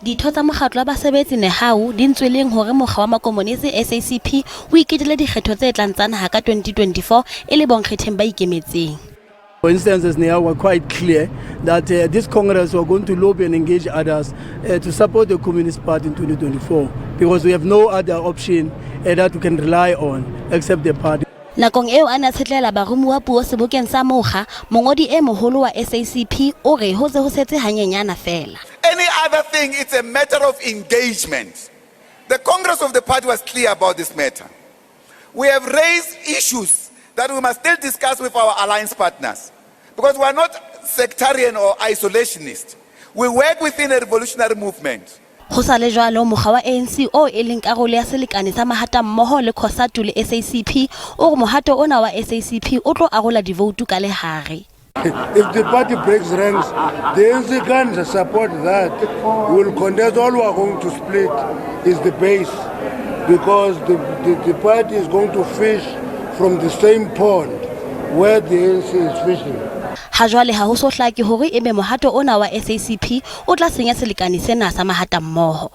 Ditho tsa mokgatlo wa basebetsi NEHAWU di ntsweleng hore mokga wa makomonisi SACP o iketele dikgetho tse tlang tsa naha ka 2024 e le bonkgetheng ba ikemetseng. For instance, as NEHAWU, we're quite clear that this Congress we're going to lobby and engage others to support the Communist Party in 2024 because we have no other option that we can rely on except the party. Nakong eo a ne a tshetlela baromuwa puo sebokeng sa mokga, mongodi e moholo wa SACP o re ho se ho setse hanyenyana feela. Any other thing, it's a matter of engagement. The Congress of the party was clear about this matter. We have raised issues that we must still discuss with our alliance partners because we are not sectarian or isolationist. We work within a revolutionary movement. Ho sa le jwalo, mokga wa ANC oo e leng karolo ya selekane sa mahatammoho le COSATU le SACP o re mohato ona wa SACP o tlo arola divoutu ka lehare. If the party breaks ranks, the ANC can't support that. We will contest. All we are going to split is the base because the party is going to fish from the same pond where the ANC is fishing. Ha jwale ha ho so hlake hore ebe mohato ona wa SACP o tla senya selekane sena sa mahatammoho.